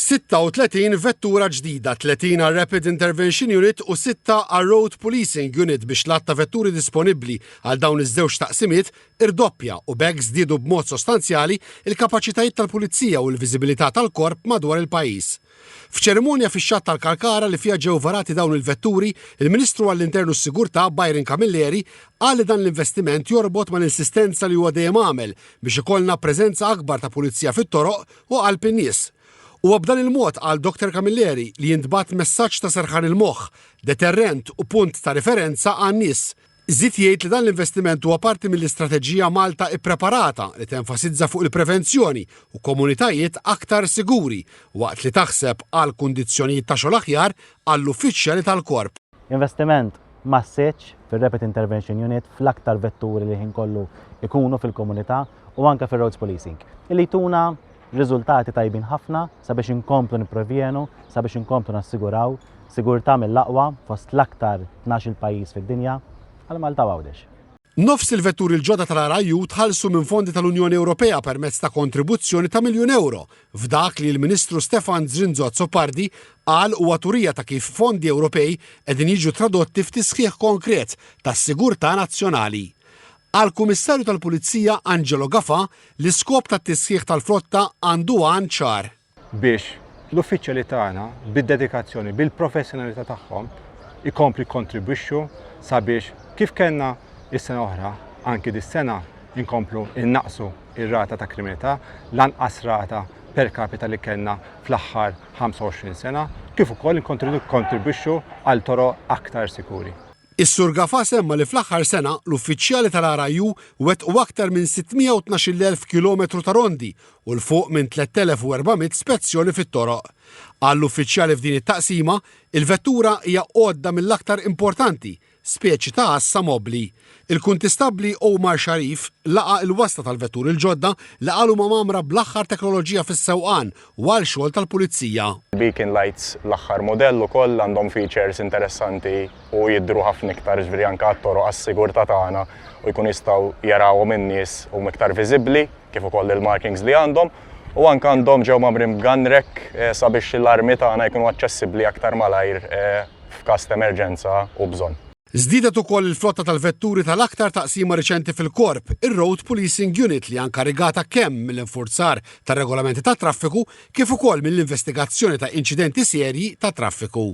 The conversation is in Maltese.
36 vettura ġdida, 30 għal Rapid Intervention Unit u 6 għal Road Policing Unit biex l-għadd ta' vetturi disponibbli għal dawn iż-żewġ taqsimiet irdoppja u b'hekk żdiedu b'mod sostanzjali l-kapaċitajiet tal-Pulizija u l-viżibilità tal-Korp madwar il-pajjiż. F'ċerimonja fix-Xatt tal-Kalkara li fiha ġew varati dawn il-vetturi, il-Ministru għall-Intern u s-Sigurtà Byron Camilleri qal li dan l-investiment jorbot mal-insistenza li huwa dejjem għamel biex ikollna preżenza akbar ta' Pulizija fit-toroq u qalb in-nies. Huwa b'dan il-mod, qal Dr Camilleri, li jintbagħat messaġġ ta' serħan il-moħħ, deterrent u punt ta' riferenza għan-nies. Żied jgħid li dan l-investiment huwa parti mill-istrateġija Malta Ippreparata li tenfasizza fuq il-prevenzjoni u komunitajiet aktar siguri waqt li taħseb għal kundizzjonijiet ta' xogħol aħjar għall-uffiċjali tal-Korp. Investiment massiċċ fir-Rapid Intervention Unit, fl-aktar vetturi li l-ħin kollu jkunu fil-komunità u anke fir-roads policing, illi jtuna riżultati tajbin ħafna sabiex inkomplu nipprevjenu, sabiex inkomplu nassiguraw sigurtà mill-aqwa fost l-aktar 12-il pajjiż fid-dinja għal Malta u Għawdex. Nofs il-vetturi l-ġodda tal-RIU tħallsu minn fondi tal-Unjoni Ewropea permezz ta' kontribuzzjoni ta' miljun ewro, f'dak li l-Ministru Stefan Zrinzo Azzopardi qal huwa turija ta' kif fondi Ewropej qegħdin jiġu tradotti f'tisħiħ konkret tas-sigurtà nazzjonali. Għall-Kummissarju tal-Pulizija Angelo Gafà, l-iskop tat-tisħiħ tal-flotta għandu għan ċar. Biex l-uffiċjali tagħna bid-dedikazzjoni, bil-professjonalità tagħhom ikomplu jikkontribwixxu sabiex kif kellna is-sena oħra, anki dis-sena inkomplu innaqqsu ir-rata ta' kriminalità, l-anqas rata per capita li kellna fl-aħħar 25 sena, kif ukoll nikkontribwixxu għal toroq aktar sikuri. Is-Sur Gafà semma li fl-aħħar sena, l-uffiċjali tal-RIU wettqu aktar minn 612,000 kilometru ta' rondi u 'l fuq minn 3,400 spezzjoni fit-toroq. Għall-uffiċjali f'din it-taqsima, il-vettura hija għodda mill-aktar importanti, speċi ta' għassa mobbli. Il-Kuntistabbli Omar Sharif laqa' l-wasla tal-vetturi l-ġodda li qal huma mgħammra bl-aħħar teknoloġija fis-sewqan u għal xogħol tal-pulizija. Beacon lights l-aħħar mudell ukoll għandhom features interessanti u jidhru ħafna iktar ġifieri anke għat-toroq għas-sigurtà tagħna u jkunu jistgħu jarawhom in-nies huma iktar viżibbli kif ukoll il-markings li għandhom u anke għandhom ġew mgħammrin b'gun rack sabiex l-armi tagħna jkunu aċċessibbli aktar malajr f'każ ta' emerġenza u bżonn. Żdiedet ukoll il-flotta tal-vetturi tal-aktar taqsima riċenti fil-Korp, ir-Road Policing Unit li hija nkarigata kemm mill-infurzar tar-regolamenti tat-traffiku kif ukoll mill-investigazzjoni ta' inċidenti serji tat-traffiku.